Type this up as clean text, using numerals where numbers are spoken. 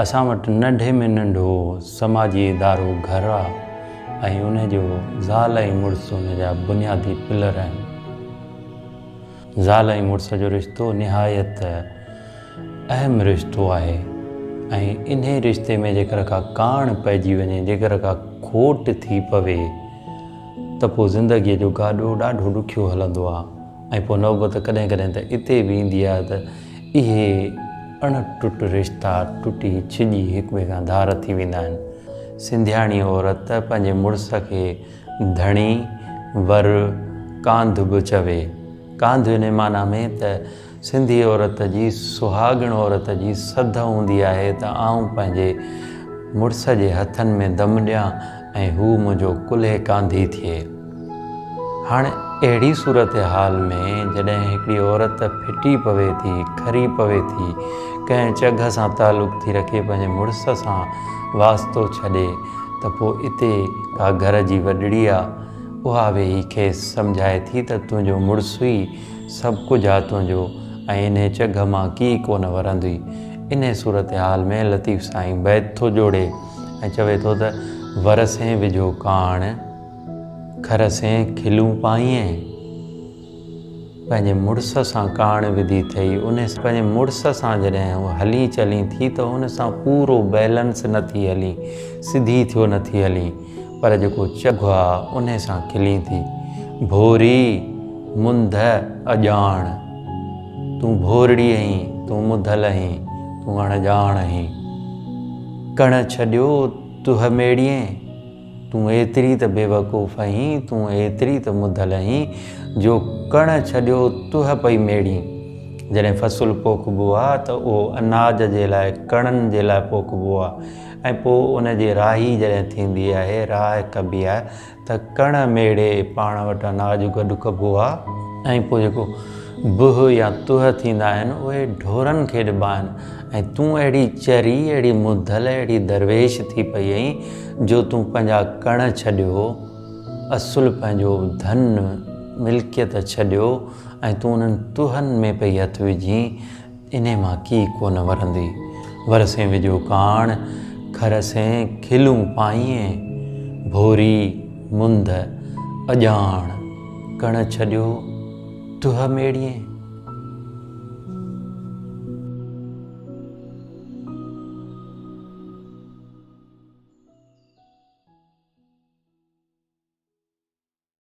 اسان وٽ ننڍي ۾ ننڍو سماجي ادارو گهر آ ۽ ان جو زال ۽ مڙس ان جا بنيادي پلر آهن. زال ۽ مڙس جو رشتو نهايت اهم رشتو آهي ۽ انهي رشتي ۾ جيڪر ڪا ڪاڻ پئجي وڃي، جيڪر ڪا کوٽ ٿي پوي ته پوء زندگيء جو گاڏو ڏاڍو ڏکيو هلندو آ. ۽ پوء نوبت ڪڏهن ڪڏهن ته اتي به ايندي آهي ته اهي اڻ ٽٽ رشتا ٽٽي ڇڄي هڪٻئي کان ڌار ٿي ويندا آهن. سنڌياڻي عورت پنهنجي مڙس کي ڌڻي، ور، ڪانڌ به چوي. ڪانڌ انهي معنيٰ ۾ ته سنڌي عورت جي سهاڳڻ عورت جي سڌ هوندي آهي ته آئون پنهنجي مڙس جي هٿن ۾ دم ڏيان ۽ هو منهنجو ڪلهي ڪانڌي ٿئي. هاڻ اهڙي صورتحال ۾ جڏهن هڪڙي عورت ڦٽي پوي ٿي، کري پوي ٿي، ڪنهن چگهه سان تعلق ٿي رکي پنهنجي مڙس سان واسطو ڇڏي ته پوء اتي ڪا گهر جي وڏڙي آ، اها ويهي کيس سمجهائي ٿي ته تنهنجو مڙس ئي سڀ ڪجهه آ تنهنجو ۽ انهي چگهه مان ڪي ڪونه ورندي. انهي صورتحال ۾ لطيف سائين بيت ٿو جوڙي ۽ چوي ٿو ته ورسين وجهو ڪاڻ. کر سين کلون پائين، پنهنجي مڙس سان ڪاڻ وڌي ٿئي، ان پنهنجي مڙس سان جڏهن هوء هلين چلين ٿي ته ان سان پورو بيلنس نه ٿي هلين، سڌي ٿيو نه ٿي هلين، پر جيڪو چگهه آ انهي سان کلين ٿي. ڀوري، منڌ، اڄاڻ. تون ڀورڙي آهين، تون مڌل آهين، تون اڻڄاڻ آهين. ڪڻ ڇڏيو تهه ميڙين. تون ايتري ته بيوقوف آهين، تون ايتري ته مڌل آهين، جو ڪڻ ڇڏيو تهه پئي ميڙين. جڏهن فصل پوکبو آ ته اهو اناج جي لاء ڪڻن جي لاء پوکبو آ ۽ پوء ان جي راهي جڏهن ٿيندي آهي، راهه ڪبي آهي ته ڪڻ ميڙي پاڻ وٽ اناج گڏ ڪبو آ ۽ پوء جيڪو بهه يا تهه ٿيندا آهن اهي ڍورن کي ڏبا آهن ۽ تون اهڙي چري، اهڙي مڌل، اهڙي درويش ٿي پئي آهين جو تون پنهنجا ڪڻ ڇڏيو، اصل پنهنجو ڌن، ملڪيت ڇڏيو ۽ تون انهن تهن ۾ پئي هٿ وجهين، انهي مان ڪي ڪونه ورندي. ورسين وجهو ڪاڻ، کرسين کلون پائين، ڀوري، منڌ، اڄاڻ، ڪڻ ڇڏيو، تهه ميڙين.